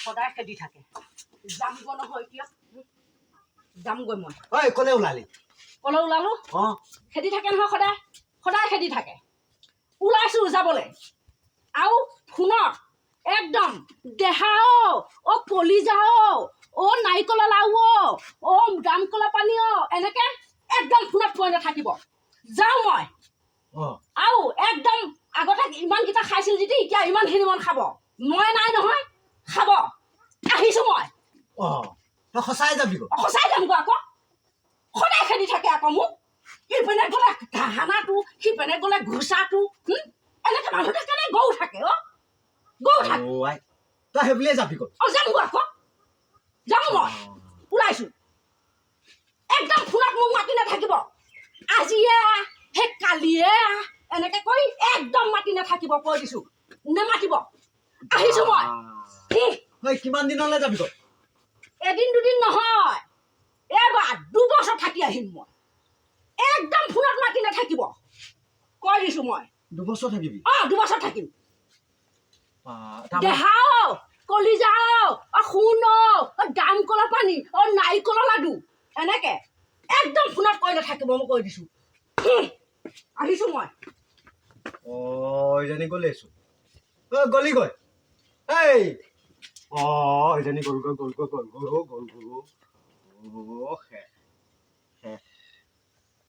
সদায় খেদি থাকে। যামগৈ নহয় এতিয়া, যামগৈ মই। ঐ, ক'লে ওলালি? ক'লৈ ওলালো? অ। খেদি থাকে নহয় সদায় সদায় খেদি থাকে। ওলাইছো যাবলৈ। আৰু ফোনত একদম দেহা অ, অ কলিজা অ, অ নাৰিকলৰ লাৰু অ, অ দামকলৰ পানী অ, এনেকে একদম ফোনত কৈ নাথাকিব। যাওঁ মই। আৰু একদম আগতে ইমানকেইটা খাইছিল যদি এতিয়া ইমানখিনি মান খাব। মই নাই নহয়, খাব। আহিছো মই। অ, তই সঁচাই যাবি গৈ? সঁচাই যামগৈ আকৌ। সদায় খেদি থাকে আকৌ মোক। ইপিনে গ'লে ঘাহানাটো, সিপিনে গ'লে ঘোচাটো। এনেকে মানুহ থাকে নে? গৰু থাকে অ, গৰু থাকে। অ আই, তই সেইবুলিয়ে যাবি গৈ? অ, যামগৈ আকৌ, যাম মই। ওলাইছো। একদম ফোনত মোক মাতি নাথাকিব। আজিয়ে আহ, সেই কালিয়ে আহ, এনেকে কৈ একদম মাতি নাথাকিব, কৈ দিছো। নেমাতিব। আহিছো মই। ঐ, কিমান দিনলৈ যাবি গৈ? এদিন দুদিন নহয়, এবাৰ 2 বছৰ থাকি আহিম মই। একদম ফোনত মাতি নাথাকিব, কৈ দিছো মই। 2 বছৰ থাকিবি? অ, 2 বছৰ থাকিম। তাৰমানে দেহা অ, কলিজা অ, অ সোণ অ, অ দামকলৰ পানী অ, নাৰিকলৰ লাডু, এনেকে একদম ফোনত কৈ নাথাকিব, মই কৈ দিছো। আহিছো মই। অ, এইজনী গ'লেইচোন। অ, গলি গৈ। এই অ, এইজনী গ'লগৈ, গ'লগৈ, গ'লগৈ, গ'লগৈ। অ।